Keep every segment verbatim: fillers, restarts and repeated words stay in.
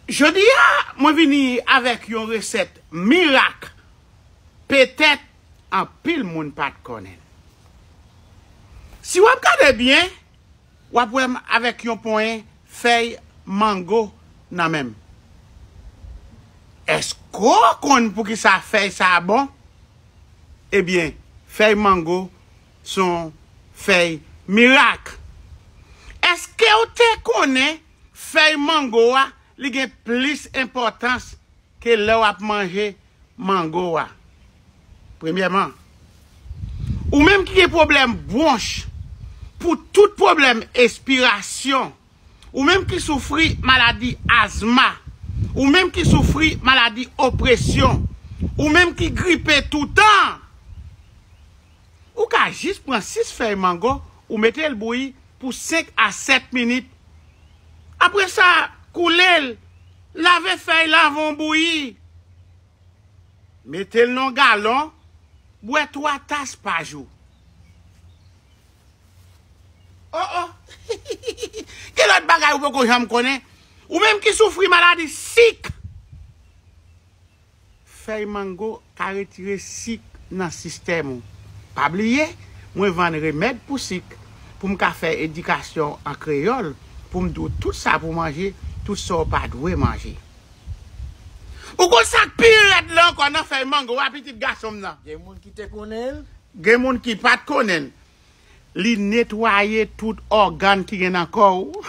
Jodi a, mwen vini avèk yon resèt mirak. Petèt anpil moun pa t konnen l. Si w ap gade byen, w ap wè m avèk yon ponyen fèy mango nan men m. Èske w konn poukisa fèy sa a bon? Ebyen, fèy mango se yon fèy mirak. Èske w te konnen fèy mango a, li gen plis enpòtans ke lè w ap manje mango a? Premyèman, ou menm ki gen pwoblèm bwonch, pou tout pwoblèm espirasyon, ou menm ki soufri maladi azma, ou menm ki soufri maladi opresyon, ou menm ki gripe toutan, ou ka jis pran sis fèy mango, ou mete l bouyi pou senk a sèt minit. Apre sa, koule l, lave fèy la avan w bouyi. Mete l nan yon galon, bwè twa tas pa jou. Oh, oh. Gen lòt bagay ou poko janm konnen? Ou menm ki soufri maladi sik, fèy mango ka retire sik nan sistèm ou. Pa bliye, mwen vann remèd pou sik, pou m ka fè edikasyon an kreyòl, pou m di w tout sa pou manje, tout sa w pa dwe manje. Ou konn sa k pi rèd la ankò nan fèy mango a, pitit gason m nan? Gen moun ki te konnen l? Gen moun ki pa t konnen l. Li netwaye tout ògàn ki gen nan kò w.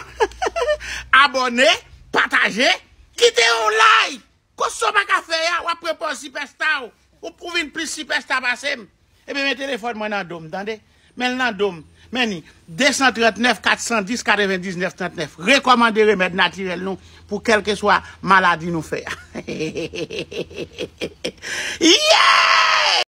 Abòne, pataje, kite yon like. Kòs sa w pa ka fè a, w ap pran pòz sipèsta w. Ou, ou vin plis sipèsta pase m. Ebyen, men telefòn mwen nan do m, tande. Men l nan do m. Men ni, de san trannèf, kat san dis, katrevendiznèf trannèf. Rekòmande remèd natirèl nou pou kèlkeswa maladi nou fè a. Yeah!